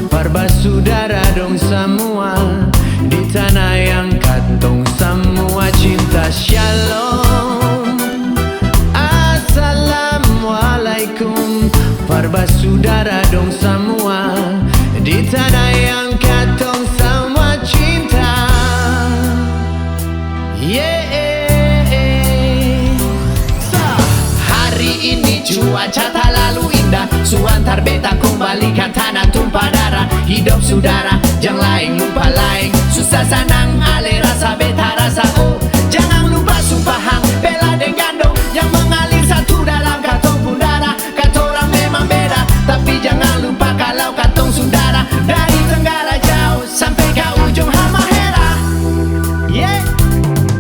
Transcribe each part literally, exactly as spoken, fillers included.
Par basudara dong samua, di tanah yang katong samua cinta. Shalom. Assalamualaikum. Par basudara dong samua, di tanah yang katong samua cinta. Yeah. Sa-, hari ini cuaca talalu indah, su antar beta kong bali ka tanah tumpah darah. Hidop sudara, jang laeng lupa laeng, susah sanang ale rasa beta rasa. Oh, jangan lupa su pahang, bela deng gandong yang mengalir satu dalam katong pung darah. Katorang memang beda, tapi jangan lupa kalau katong sudara dari Tenggara jauh sampe ka ujung Halmahera. Yeah.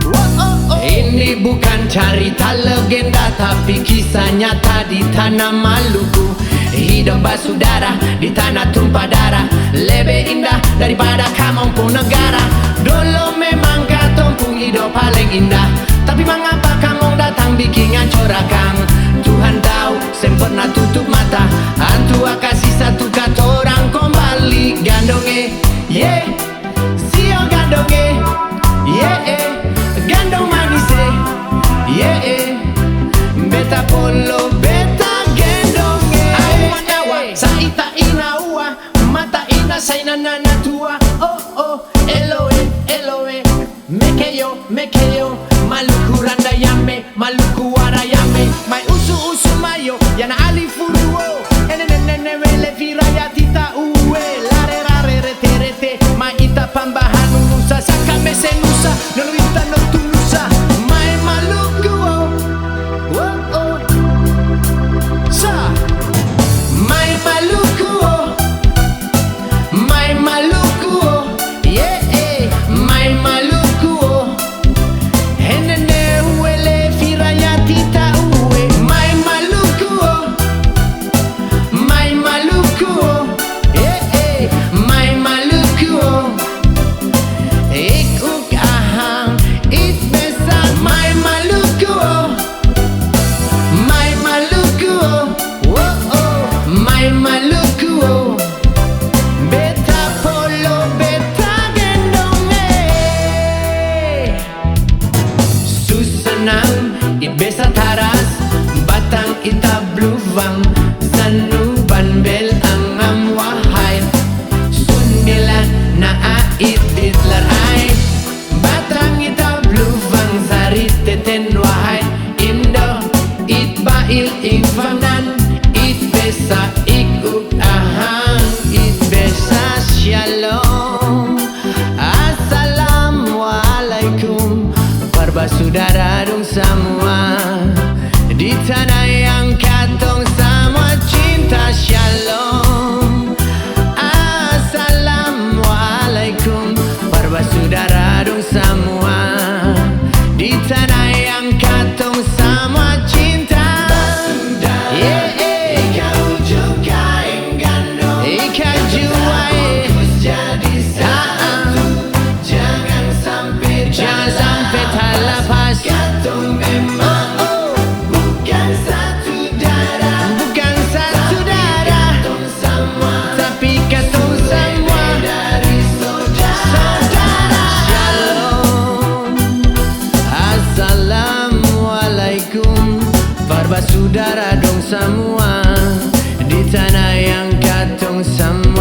Wo, oh, oh. Ini bukan carita legenda, tapi kisah nyata di tanah Maluku. Hidop basudara di tanah tumpah darah lebe indah daripada kamong pung negara. Dolo memang katong pung hidop paleng indah, tapi mangapa kamong datang biking ancor akang? Tuhan tau. Seng pernah tutup mata, Tuhan kasi satu katorang kombali. Gandong e, ye, sio gandong e, ye e, gandong manis e, ye e, beta polo, beta gendong e. Awa, awa, sa ita ina ua, mata ina sa ina nana tua. Oh, oh, elo e, elo e. Meke yo, meke yo, Maluku randa yame, Maluku wara yame, mai usu usu mayo, yana ali furu o. Ene nene nene wele fira ya tita ue, lare rare rete rete, mai ita pambahan nusa saka mese nusa, nonu ita no tu nusa, mai Maluku o. Wo, o. Sa. Mai Maluku o. Mai Maluku o, ye e, mai Maluku o. Henene huele firaya tita ue, mai Maluku o. Mai Maluku o, ye e, mai Maluku o. Ik uk ahang, ik besa, mai Maluku o. Mai Maluku o, wo o, mai Maluku o. Beta polo, beta gendong e. Su sanang, it besa taras, batang ita bluvang, sanuban bel angam wahai. Sun bilang na a it dit lar ai. Batang ita bluvang sari teten wahai Indo, it bail ing fangnan, it besa ik uk ahang, it besa shalom. Assalamualaikum, par basudara dong samua, di tanah yang katong samua cinta shalom. Assalamualaikum, par basudara dong samua, di tanah yang katong samua cinta. Yeah, eh. Ika jua, eh. Ah, ah. Jangan sampe talapas. Katong memang, oh, oh, bukan satu darah. Bukan satu darah. Tapi katong samua, tapi katong samua saudara. Shalom. Assalamualaikum. Par basudara dong samua, di tanah yang katong samua